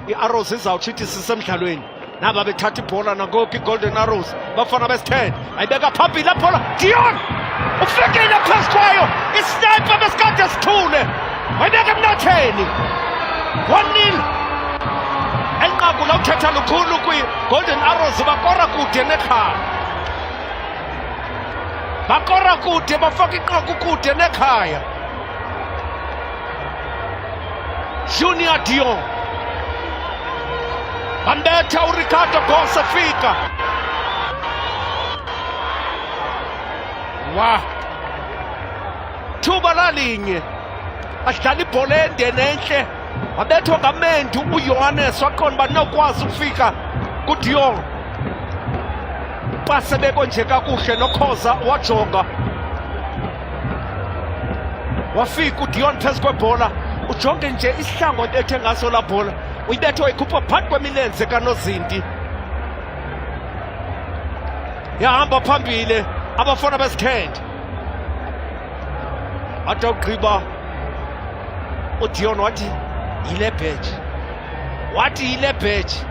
I-Arrows izawutsho ithi sisemdlalweni. Naba bethatha ibhola nangoku i-Golden Arrows, bafana besithende, ayibeka phambili ibhola. Dion ufikile phezu kwayo, isniper besikade sithule, wayibeka emnatheni. 1-0. Elinqaku lawuthetha lukhulu kwi-Golden Arrows, bakora kude nekhaya, bakora kude, bafaka inqaku kude nekhaya. Junior Dion bambetha uRicardo Goss efika. Wa thuba lalinye, adlala ibhola ende nenhle, wabethwa ngamendu uYohannes, waqonda uba nokwazi ukufika kuDion. Pase beko nje kakuhle, noKhoza wajonga, wafika uDion phezu kwebhola. Ujonge nje isihlangu ebethe ngaso la bhola, uyibethe wayikhupha phakathi kwemilenze kanozinti, yahamba phambili abafana besithende. Athi awugqiba uDion wathi yile bheji, wathi yile bheji.